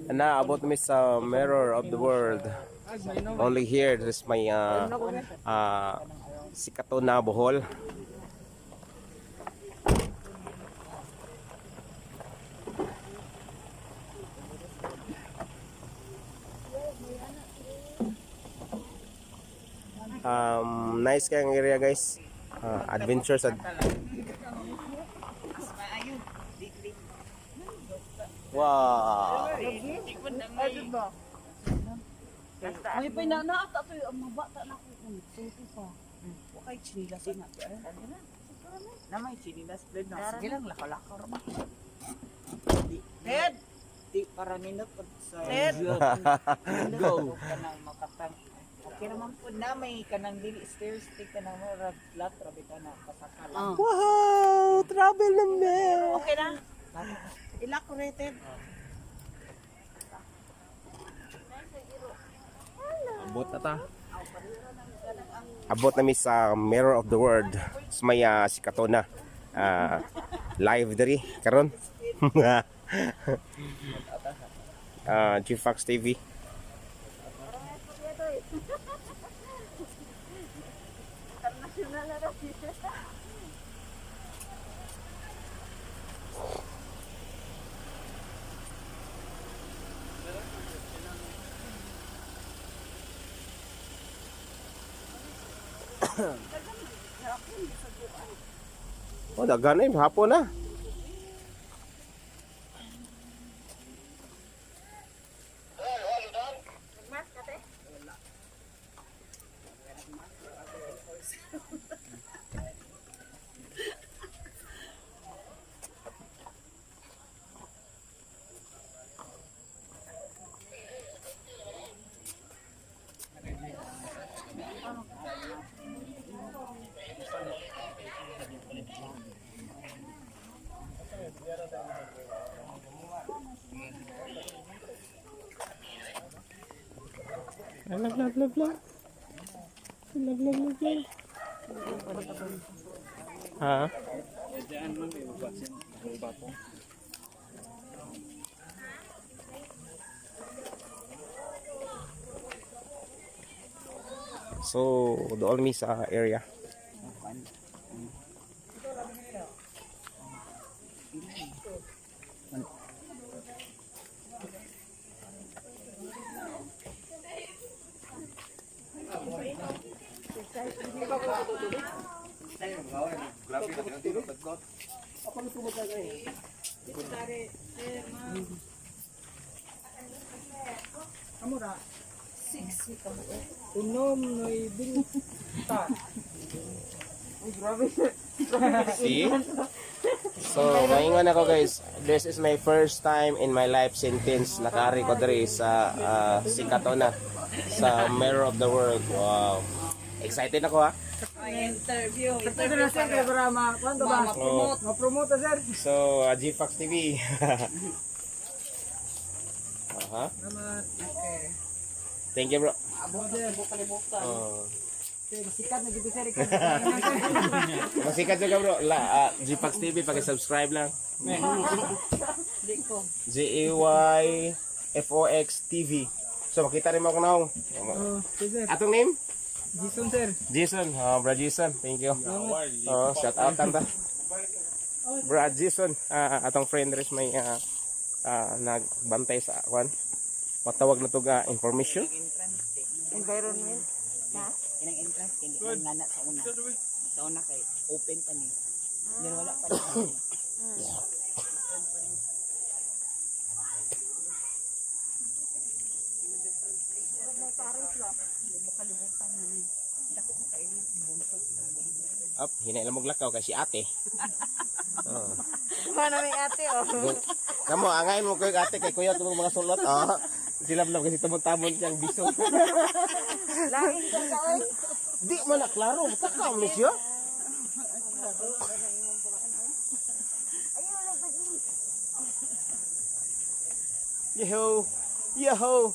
And now about mi sa Mirror of the World. Only here this is my Sikatuna, Bohol. Nice kayang area, guys. Adventure sa Wow. Ay, pa na na ata to ang mga bata na ko. Sulti pa. Wa kay chinilas na to. Eh. Na may chinilas blend na. Sige lang, lakaw-lakaw ra ba? Ted, Di para nindot pag sa Ted. Go. Kanang makatang. Okay naman po na may kanang dili stairs di kanang mo ra flat ra bitaw na pasaka lang. Wow, travel na na. Okay na. Ila ko rated. Abot na ta. Abot na mi sa Mirror of the World. Sa may Sikatuna. Live diri karon. GFox TV. Oh, daghan na hapon na. Blah blah blah blah. Blah blah blah blah. Ha? So, doon mi sa area. Amura. Six Unom noy binta. See? So, maingon ako, guys. This is my first time in my life sentence nakaari ko diri sa Sikatuna sa Mirror of the World. Wow. Excited ako ha. Interview. Ito na sir kay para ma kuan ba? Oh. Ma-promote ta, sir. So, GFox TV. Aha. Salamat. Okay. Thank you, bro. Abo sir, kalibutan. Oh. Sir, sikat na gid sir ikaw. Masikat ka, bro. La, GFox TV, paki-subscribe lang. Di ko. G A Y F O X TV. So, makita rin mo ako naong. Oh, sir. Atong name? Jason sir. Jason. Oh, bro Jason. Thank you. Oh, shout out tanta. Bro Jason, atong friend rin may nagbantay sa kwan. Matawag na to ga information. Entrance eh. Environment. Inang entrance kay di man ngana sa una. Sa una kay open pa ni. Then wala pa ni. Up, hinay lang maglakaw kay si ate. Oh. Mana may ate oh. Kamo angay mo kay ate kay kuya tumong mga sulot. Oh. Sila lang kasi tumon-tamon siyang biso. Lain ka sa oy. Di man na klaro, taka mo siya. Yeho! Yeho!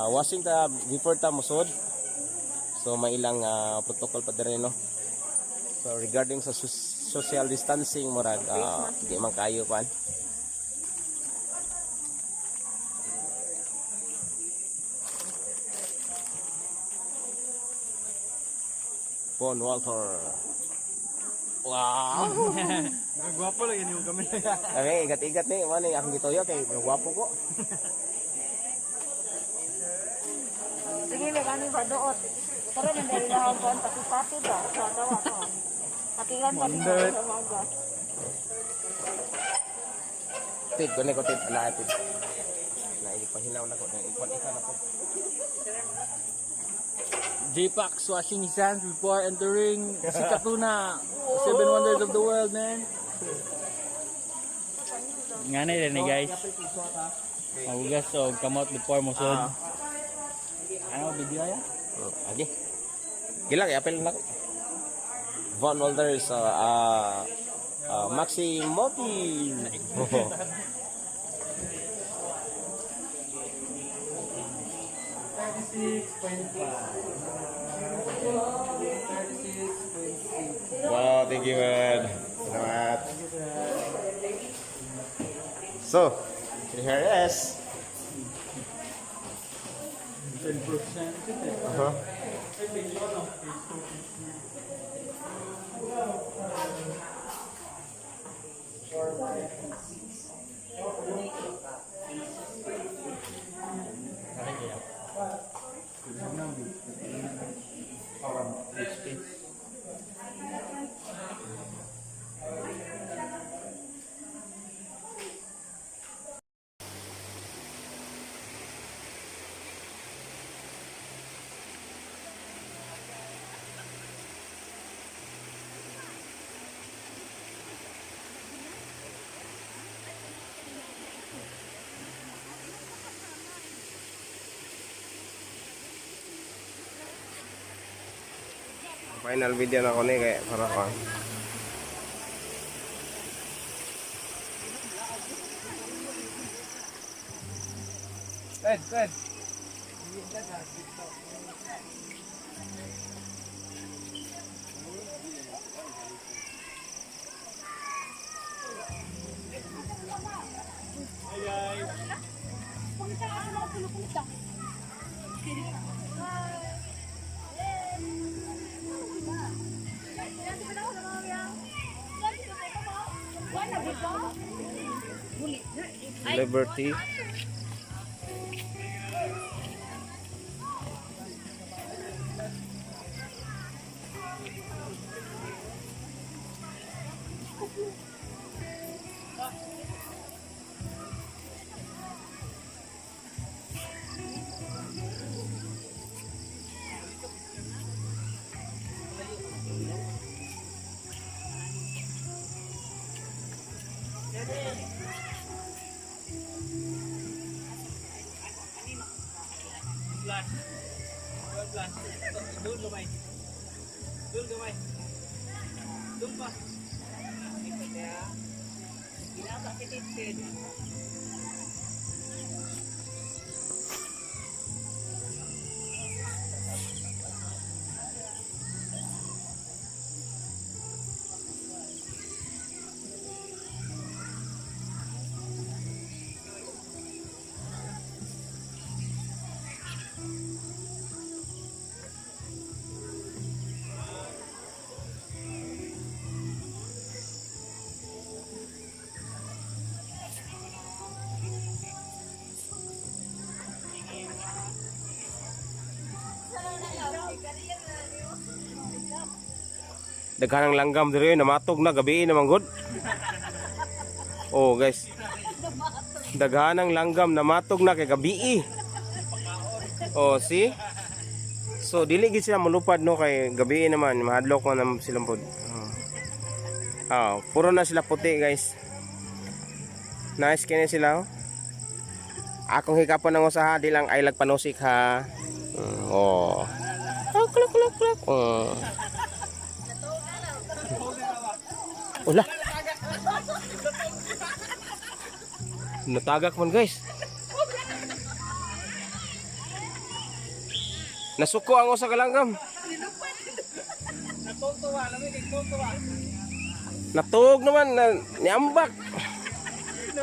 Washing ta before ta musod. So may ilang protocol pa diri, no. So regarding sa social distancing, murag di man kayo pan. Bon Walter. Wow. Gwapo lang yun yung kami. Okay, igat-igat ni, mo ni akong gituyo kay gwapo ko. Sige, may kami ba doot. Tara, nandali na ako ang pati-pati ba? Sa tawa ko. Atilan pa sa umaga. Tip, gani ko tip, ala tip. Naili pa hinaw na ko, naikuan ika na ko. J-Pax washing his hands before entering Sikatuna, Seven Wonders of the World, man. Nga na rin eh, guys. Mahugas o kamot before mo sud. Ano video ya? Agi. Gila kay apel na ko. Von Walter sa Maxi Moti. Wow, thank you, man. Salamat. So, here it is. 10%. Final video na ko ni kay para ko. Ed, Ed. Liberty. Flash. Flash. Doon gamay. Doon gamay. Doon pa. Daghan ang langgam diri namatog na gabi na manggod. Oh guys. Daghan ang langgam namatog na kay gabi. Oh, see? So dili gid sila molupad no kay gabi naman mahadlok man naman silang pod. Oh. Ah, puro na sila puti, guys. Nice kini sila. Oh. Akong hikapan ng usaha di lang ay lagpanusik ha. Oh. Oh, klok klok klok. Oh. Wala. Natagak man, guys. Nasuko ang usa ka langgam. Natuog naman na niambak.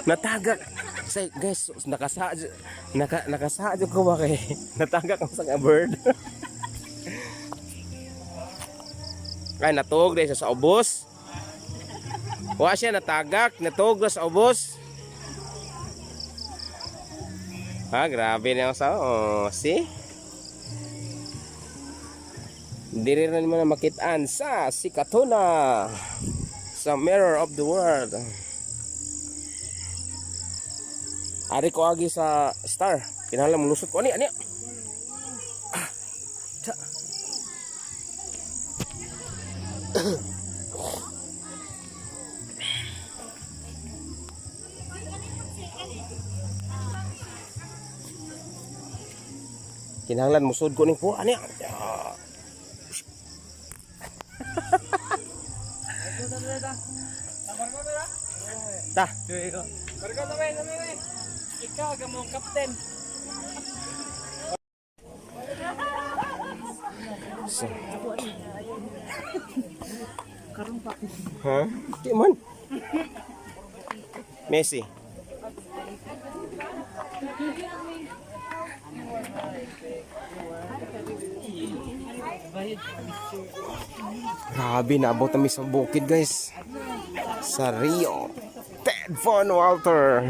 Natagak. Say, guys, nakasaad ko ba kay natagak ang usa ka bird. Ay, natuog dahil siya sa ubos. Wa siya natagak, natuog na sa ubos. Ah, grabe na sa, oh, see? Diri rin mo na makitaan sa Sikatuna, sa Mirror of the World. Ari ko agi sa star. Kinahanglan molusot ko ani ani. Ah, ta. Kinahanglan musod ko ning po ani. Ah. Ta. Barko na may, may. Ikaw gamong captain. So. Ha? Di man. Messi. Grabe, naabot kami sa bukid, guys. Sa Rio. Ted Von Walter.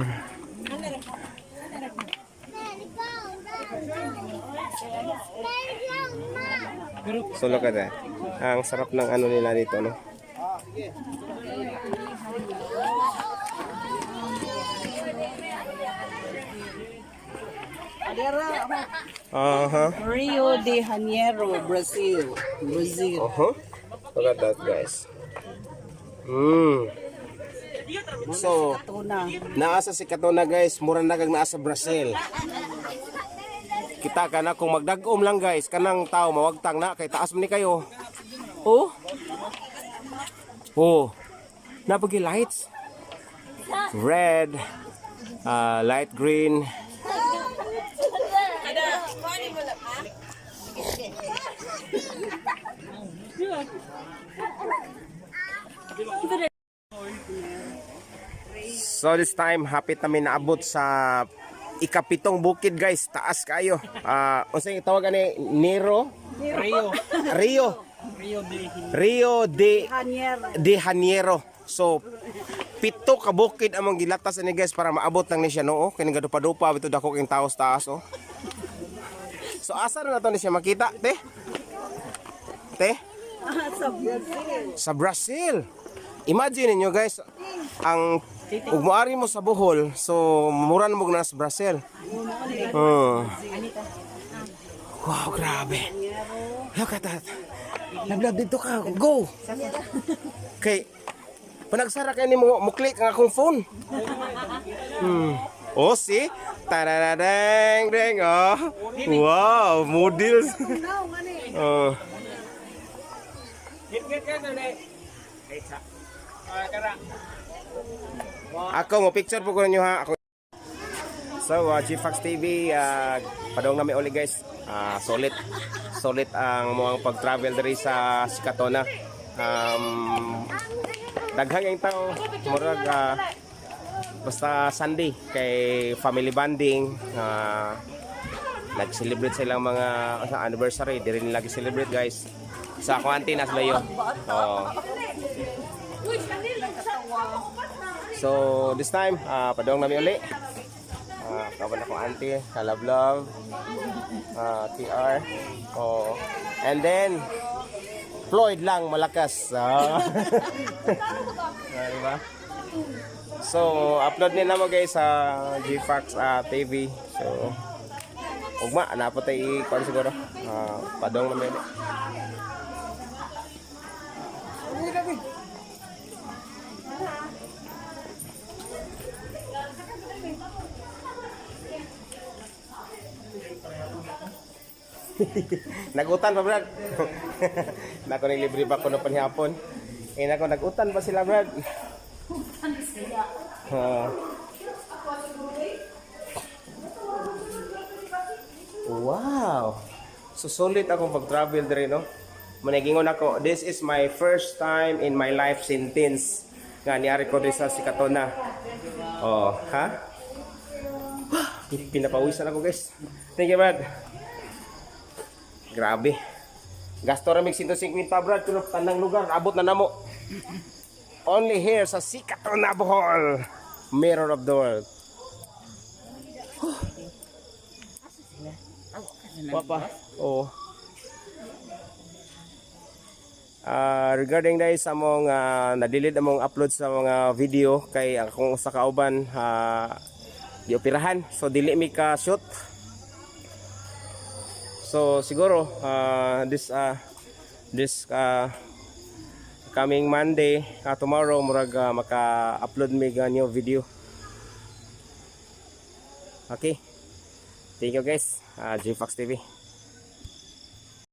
So look at that. Ang sarap ng ano nila dito, no? Rio de Janeiro, Brazil. Brazil. Look at that, guys. So, Tuna. naa sa Sikatuna, guys, mura na kag naa sa Brazil. Kita ka na kung magdag-om lang, guys, kanang tao mawagtang na kay taas man ni kayo. Oh. Oh. Napagi lights. Red, light green. So this time, happy kami naabot sa ikapitong bukid, guys. Taas kayo. Ah, unsay tawag ani, Nero? Rio. Rio. Rio de Rio de Janeiro. de Janeiro. So pito ka bukid among gilatas ani, guys, para maabot lang ni siya noo kini gadupa-dupa bito dako king taos taas, oh. So asa na nato ni siya makita, te? Te? Sa Brazil. Sa Brazil. Imagine niyo, guys, ang ug moari mo sa Bohol, so mura na mo na sa Brazil. Oh. Wow, grabe. Look at that. Love, dito ka. Go. Okay. Panagsara kay nimo mo click ang akong phone. Oh, see? Tararadeng deng, oh. Wow, models. Oh. Get get get na. Ah, kara. Ako mo picture po ko ninyo ha. Ako. So, Gfax TV, padong nami uli, guys. Ah, solid. Solid ang muang pag-travel diri sa Sikatona. Daghang ang tao, murag basta Sunday kay family bonding, nag-celebrate silang mga sa anniversary, diri nila gi-celebrate, guys. Sa akong auntie nas layo. Oh. So, this time, padong nami uli. Kawan ako auntie, kalab love, TR. Oh. And then, Floyd lang malakas. Ah. Ah, diba? So, upload nila mo, guys, sa GFax TV. So, ugma, napo tayo i-kuan siguro. Padong nami uli. Nagutan pa, Brad. Nako ni libre ba ko no panihapon. Eh nako nagutan pa sila, Brad. Ah. Wow. So sulit akong pag-travel diri, no. Managingon ako, this is my first time in my life sentence nga niari ko diri sa Sikatona. Oh, ha? Pinapawisan ako, guys. Thank you, Brad. Grabe. Gasto ra mig 150, Brad, pero tanang lugar abot na namo. Only here sa Sikatona, Bohol. Mirror of the world. Papa. Oo. Regarding dahil sa mong na-delete among upload sa mga video kay akong usa ka uban gioperahan, so dili mi ka shoot. So siguro this coming Monday, tomorrow, murag maka-upload mi ga new video. Okay, thank you, guys. GFox TV.